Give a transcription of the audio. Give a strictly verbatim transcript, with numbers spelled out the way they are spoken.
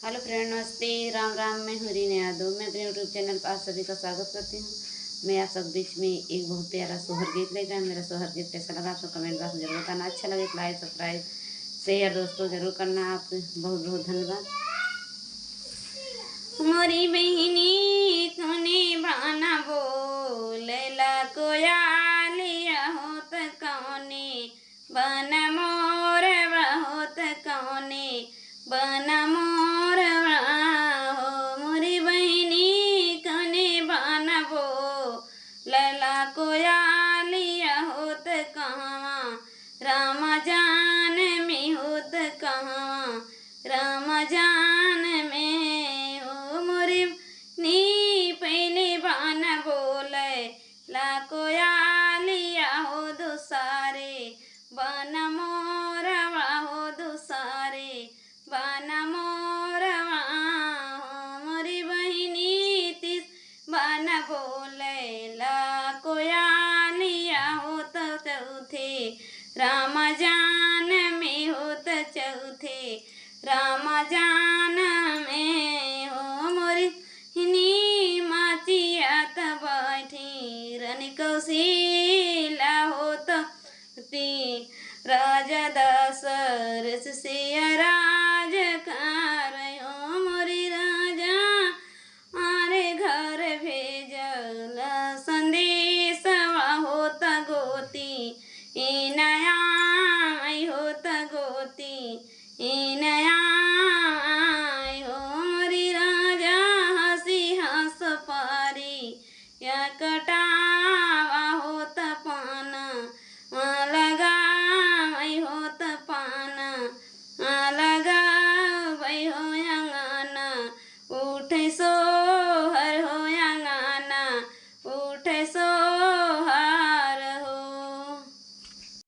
हेलो फ्रेंड, नमस्ते, राम राम। मैं हूँ रीना यादव। मैं अपने YouTube चैनल पर आप सभी का स्वागत करती हूँ। मैं आप सब बीच में एक बहुत प्यारा सोहर गीत लेकर आया। मेरा सोहर गीत कैसा लगा, आप सब कमेंट बॉक्स में जरूर बताना। अच्छा लगे तो लाइक, सब्सक्राइब, शेयर दोस्तों जरूर करना। आप बहुत बहुत धन्यवाद। मोरी बहिनी तूने बाना बोलैला कोयालिया होत कौने बन मोर बहुत कौने बन मोर हो। मोरी बहिनी कौने बन बोलैला कोयालिया होत कहवा राम जान में होत कहवा राम जान में हो। मोरी नी पहले बन बोलैला कोयालिया हो दुसारे बन मोरवा हो दुसारे बन मोरवा हो। मोरी बहिनी तीस बन बोलैला कोयालिया हो तो चौथे राम जान में हो तो चौथे राम जान में हो। मोरी नी माचिया त बैठी रन कौशिला हो तो ती राजा दशरथ सिया राम